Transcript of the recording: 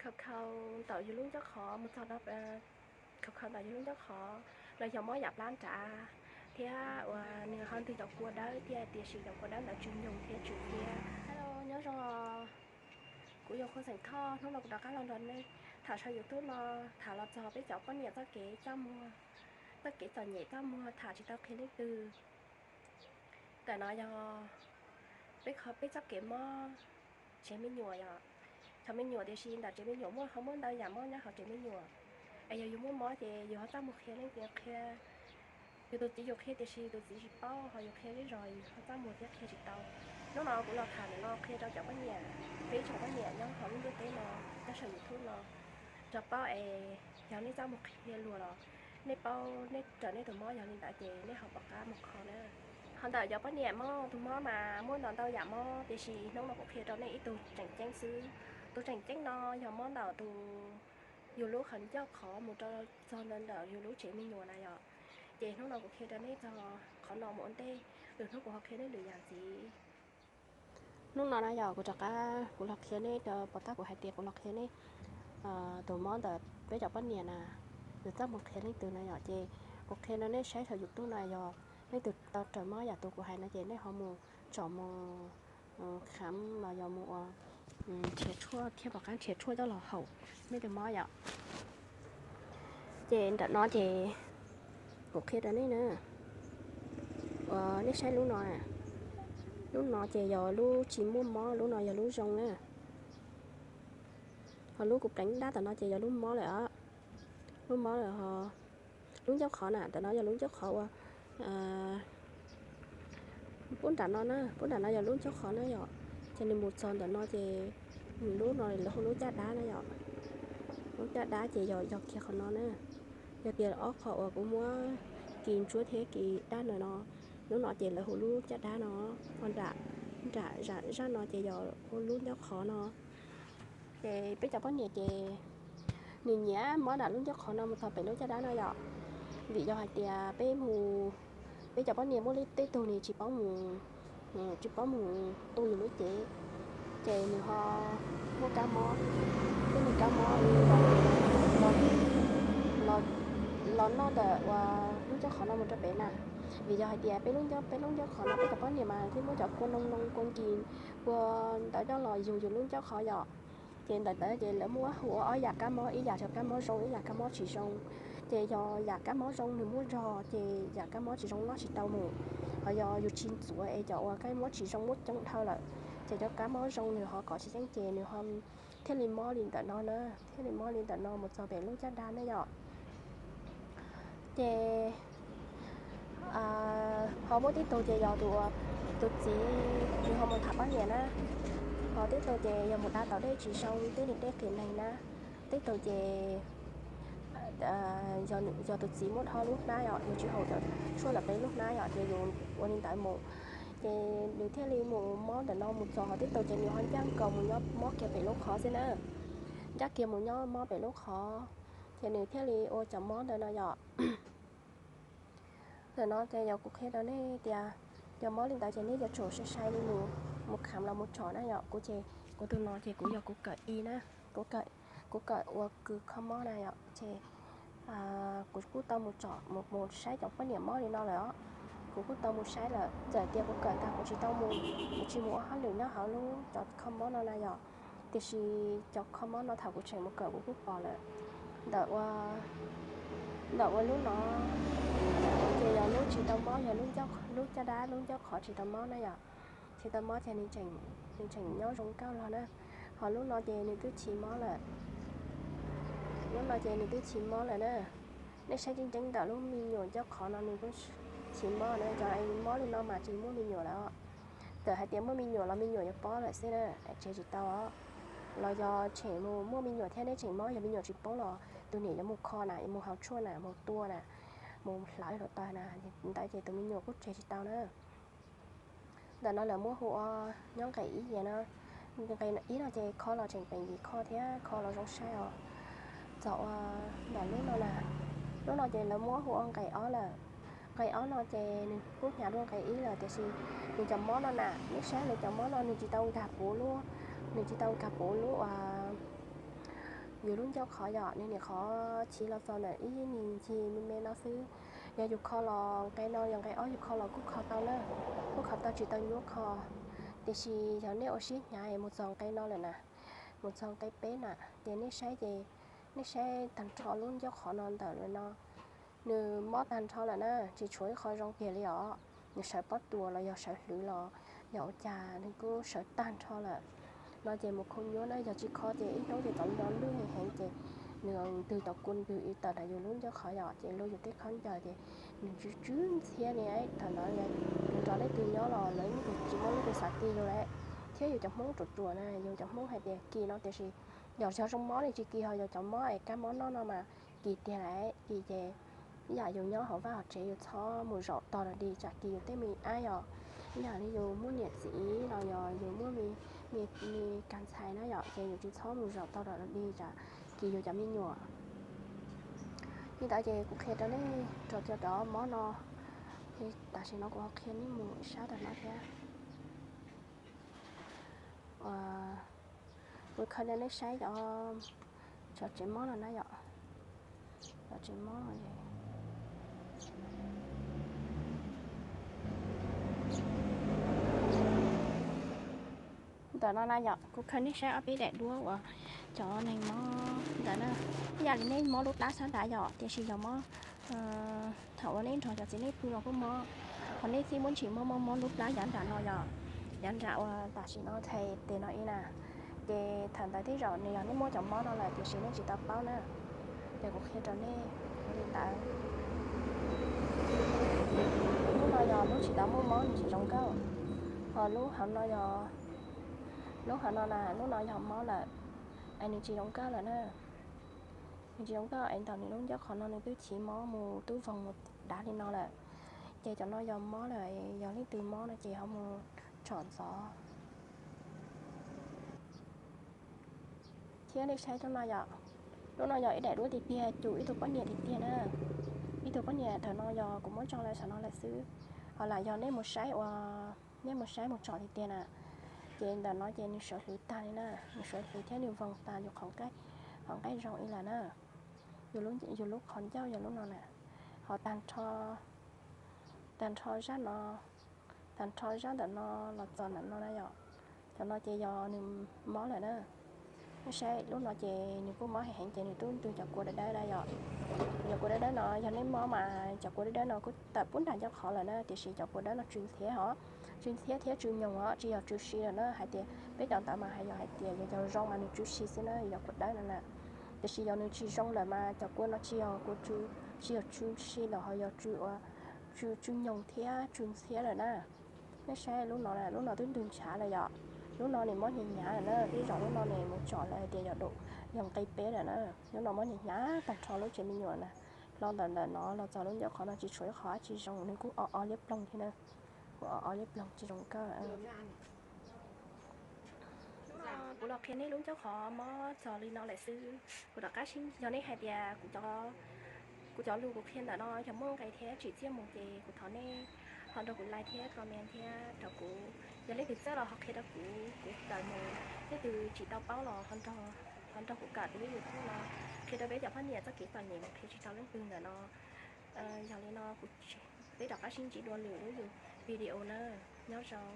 Khaus khaus ntawm yus lub ncauj qhov mus txog rau, khaus khaus ntawm yus lub ncauj qhov los yog mob yam plab nrad, thiab uas nws ho ntws cov kua dawb thiab, tiam sis cov kua dawb ntawd tsw nyoos thiab tsw thiab. Hello, nyob zoo, kuv yog Khuas xeem Thoj. Hnub no kuv rov qab los nrog nej tham saum YouTube no, tham los txog peb cov poj niam txoj kev txaj muag, txoj kev txom nyem txaj muag, tham tsis tau qhia leej twg. Ntawm no yog peb qhov peb txoj kev mob tsev me nyuam yom. Tsev me nyuam, tiam sis ntawm tsev me nyuam muaj, ho muaj ntau yam mob nyob hauv tsev me nyuam. Es yog yus muaj mob ces yus ho txaj muag qhia leej twg qhia. Yus tus txiv yus qhia, tiam sis tus txiv tsis paub, ho yus qhia zej zog yus ho txaj muag thiab qhia tsis tau. Hnub no kuv los tham ntawm no qhia rau cov poj niam, peb tsoom poj niam nyob hauv lub ntiaj teb no, nyob saum YouTube no, tso paub es yog nej txaj muag qhia luag los nej paub, nej raws nej tus mob yog li ntawd ces nej ho pom qab mus kho na. Ho ntawm cov poj niam mob tus mob mas muaj ntau ntau yam mob, tiam sis hnub no kuv qhia rau nej ib tug tseem ceeb xwb. Tus tseem ceeb no yog mob ntawm tus, yus lub qhov ncauj qhov mus rau txog ntawm yus lub tsev me nyuam na yom. Ces hnub no kuv qhia rau nej txog qhov no mus ua ntej, lwm hnub kuv ho qhia nej lwm yam ntxiv. Hnub no na yog kuv rov qab kuv los qhia nej rau, pom qab kuv hais tias kuv los qhia nej tus mob ntawm peb cov poj niam na, yus txaj muag qhia leej twg na yom. Ces kuv qhia rau nej saib saum YouTube no, yog leej twg tau raws mob yam tus kuv hais no ces nej ho mus tsom mus kham los yog mus ua nrhiav tshuaj thiab pom qab nrhiav tshuaj coj los haum nej tus mob yom. Ces ntawm no ces kuv qhia rau nej na, uas nej saib lub no, lub no ces yog lub tsis muaj mob, lub no yog lub zoo na. Ho lub kuv pleev dab tom no ces yog lub mob lawm os. Lub mob lawm ho lub ncauj qhov na, ntawm no yog lub ncauj qhov uas pub nram no na, pub nram no yog lub ncauj qhov na yom. Ces nws mus txog ntawm no ces lub no lawv hu lub caj dab na yom. Lub caj dab ces yog, yog kiag qhov no na. Yog tias ob qhov uas kuv muab kis ntsuab thiab kis dab ntawm no, lub no ces lawv hu lub caj dab no. Ho nram, nram zaj no ces yog hu lub ncauj qhov no. Ces peb cov poj niam ces nws nyiam mob nram lub ncauj qhov no mus txog pem lub caj dab no yom. Vim yog hais tias peb mus, peb cov poj niam muaj tej tug nws tsis paub mus, tsis paub mus tu yus lub cev, ces nws ho muaj kab mob, thiab nws kab mob los, los noj ntawm uas lub ncauj qhov no mus rau pem na. Vim yog hais tias peb lub ncauj, peb lub ncauj qhov no peb cov poj niam mas thiaj muab cov kua noo noo, kua nkis, kua ntawd coj los yug yus lub ncauj qhov yom. Ces ntawm ntawd ces lawv muab hu ua ob yam kab mob, ib yam yog kab mob zoo, ib yam kab mob tsis zoo. Ces yog yam kab mob zoo nws muaj zog ces yam kab mob tsis zoo noj tsis tau mus. Ho yog yus tsis ntxuav es cov uas kab mob tsis zoo muaj coob dhau lawm, ces cov kab mob zoo nws ho kov tsis yeej ces nws ho thiaj li mob li ntawm no na, thiaj li mob li ntawm no mus txog pem lub caj dab na yom. Ces ho muaj tib tug ces yog tus, tus txiv nws ho mus tham poj niam na, ho tib tug ces yog mus da tom dej tsis zoo, twb nws dej qias neeg na, tib tug ces yog tus txiv muab dho lub hnab yom, yus tsis haum cov tshuaj ntawm peb lub hnab yom, ces yus ua li ntawd mus, ces nws thiaj li mus mob ntawm no mus txog, ho tib tug ces nws ho ncaj nkaus mus nyob mob kiag pem lub qhov xwb na, ncaj kiag mus nyob mob pem lub qhov, ces nws thiaj li ua cov mob ntawd no yom. Ntawm no ces yog kuv qhia rau nej tias cov mob li ntawd ces nej yuav tsum sai sai li mus, mus kham los mus tsom na yom. Kuv ces kuv tus no ces kuv yog kuv kawm i na, kuv kawm, kuv kawm ua kws kho mob na yom. Ces kuv kuj tau mus tsom, mus saib cov poj niam mob li no lawm os. Kuv kuj tau mus saib lawm, txawm tias kuv kawm tag kuv tsis tau mus, kuv tsis mus ua hauj lwm nyob hauv lub cov kho mob no na yom. Tiam sis cov kho mob no thaum kuv tseem mus kawm kuv kuj pom lawm. Ntawm ua, ntawm ua lub no ces yog lub tsis tau mob, yog lub caj dab lub ncauj qhov tsis tau mob na yom. Tsis tau mob ces nws tseem nyob zoo nkauj los na. Ho lub no ces nws twb chim mob lawm. Lub no ces nws twb chim mob lawm na. Nej saib tseeb tseeb ntawm lub me nyuam ncauj qhov no nws twb chim mob na. Cov mob li no mas tsis muaj me nyuam lawm os. Txawm hais tias muaj me nyuam los me nyuam yuav pob lawm xwb na, tseg tsis tau os. Los yog tseem mus muaj me nyuam thiab nej tseem mob, yog me nyuam tsis poob los tus niam yuav mus kho na, yuav mus haus tshuaj na, mus tua na, mus hlawv hluav taws na, ntawd ces tus me nyuam kuj tseg tsis tau na. Ntawm no lawv muab hu ua nyob nqe ib no, nqe ib no ces kho los tseem peem yim kho thiab kho los zoo saib os. Txog ua ntawm lub no na, lub no ces lawv muab hu ua nqe ob lawm. Nqe ob no ces nws kuj hnyav dua nqe ib lawm, tiam sis nws cov mob no na, nej saib nws cov mob no nws tsis tau nkag puv lub, nws tsis tau nkag puv lub uas Yus lub ncauj qhov yom, nws nim qhov chiv los txog ntawm ib ncig me me no xwb. Yog yus kho los nqe no yog nqe ob yus kho los kuj kho tau na, kuj kho tau tsis tau nyuaj kho. Tiam sis yog nej ua siab hnyav mus txog nqe no lawm na, mus txog nqe peb na, ces nej saib ces nej saib tag nrho lub ncauj qhov no ntawm lawm no, nws mob tag nrho lawm na, tsis tshuav ib qho zoo kiag li os. Nws sawv pob tsuas los yog sawv hlwv los yog ua cas nws kuj sawv tag nrho lawm. No ces mus kho nyuaj na, yog tsis kho ces ib hnub ces txav nrov lwj heev ces nws ntws tom kua ntws ib tawm ntawm yus lub ncauj qhov yom, ces luag yus tej khaub ncaws ces nws tsw tsw ntxhiab li. Thaum ntawd yus nrog leej twg nyob los lawv yeej tsis muaj leej twg xav ti yus lawm. Thiab yus cov Hmoob ruam ruam na, yus cov Hmoob hais tias kis no tiam sis yog zoo mob li tsis kis, ho yog cov mob es kab mob noj no mas kis tiag lawm, kis ces ib yam yus nyob hauv vaj hauv tsev yus txhob mus zaum tog lawm dig tsam kis yus tej me ab yom. Ib yam li yus muaj niam txiv los yog yus muaj me kas ntxhais na yom, ces yus tsis txhob mus zaum tog lawm dig tsam kis yus cov me nyuam. Li ntawd ces kuv qhia rau nej rau cov mob no, tam sim no kuv ho qhia nej mus sab tom no thiab. Kuv khaws rau nej saib cov, cov tsev mob no na yom. Cov tsev mob no, ntawm no na yom, kuv khaws nej saib ob peb daim duab uas cov neeg mob ntawd na. Ib yam li nej mob lub plab sab nrad yom, tiam sis yog mob thaum uas nej nrog cov txiv neej pw los kuj mob, ho nej txij muaj ntsis mob mob mob lub plab yav nram no yom, yav nram uas tam sim no txhais tes no ib na. Ces thaum ntawd tej zaum nws yog nej muaj cov mob no lawm tiam sis nej tsis tau paub na. Ces kuv qhia rau nej ua li ntawd. Lub no yog lub tsis tau muaj mob, nws tsis zoo nkauj. Ho lub hauv no yog, lub hauv no na, lub no yog mob lawm, es nws tsis zoo nkauj lawm na. Nws tsis zoo nkauj es ntawm nws lub ncauj qhov no nws twb chiv mob mus twb voog mus dav li no lawm. Ces cov no yog mob lawm, yog leej twg mob no ces ho mus tsom ntxov. Thiab nej saib lub no yom, lub no yog ib daim duab tiag tiag, cum ib tug poj niam tiag tiag na. Ib tug poj niam thaum no yog kuv muab tso lawm saum no lawm xwb. Ho lam yog nej mus saib ua, nej mus saib mus tsom tiag tiag na, ces ntawm no ces nws sawv hlwv tag li na, nws sawv hlwv thiab nws voog tas yus qhov nqaij, qhov nqaij zoo ib lawm na. Yus lub qhov ncauj yog lub no na. Ho tag nrho, tag nrho zaj no, tag nrho zaj ntawm no los txog ntawm no na yom. Cov no ces yog nws mob lawm na. Nej saib lub no ces nws kuj mob heev heev ces nws twb ntws cov kua dawb dawb na yom. Cov kua dawb dawb no yog nej mob mas cov kua dawb dawb no kuj tawm pub nram ncauj qhov lawm na, tiam sis cov kua dawb no tsw ntxhiab os, tsw ntxhiab thiab tsw nyoos os, tsis yog tsw si lawm na. Hais tias peb cov ntawd mas hais yog hais tias yog cov zoo mas nws tsw si xwb na, yog kua dawb no na. Tiam sis yog nws tsis zoo lawm mas cov kua no tsis yog kua tsw, tsis yog tsw si lawm ho yog tsw ua, tsw, tsw nyoos thiab tsw ntxhiab lawm na. Nej saib lub no, lub no twb ntws ntshav lawm yom. Lub no nws mob hnyav hnyav lawm na, tej zaum lub no nws mus tsom lawm hais tias yog, yog nqe peb lawm na. Lub no mob hnyav hnyav tag nrho lub tsev me nyuam na. Hlo ntawm ntawm no los txog lub ncauj qhov no tsis tshuav ib qho dab tsi zoo, nws kuj o o liab ploog thiab na. Kuj o o liab ploog tsis zoo nkauj. Kuv los qhia nej lub ncauj qhov mob txog li no lawm xwb. Kuv rov qab sib, yog nej hais tias kuv cov lus kuv qhia ntawm no yog muaj nqe thiab tsim txiaj mus ces kuv thov nej ho nrog kuv like thiab comment thiab rau kuv. Yog leej twg txawj los ho qhia rau kuv, kuv kawm mus. Leej twg tsis tau paub los ho nrog kuv kawm tus YouTube no, qhia rau peb cov poj niam txoj kev txom nyem mus qhia tsis tau leej twg ntawm no. Yog li no kuv, peb rov qab sib ntsib dua lwm lub video na. Nyob zoo.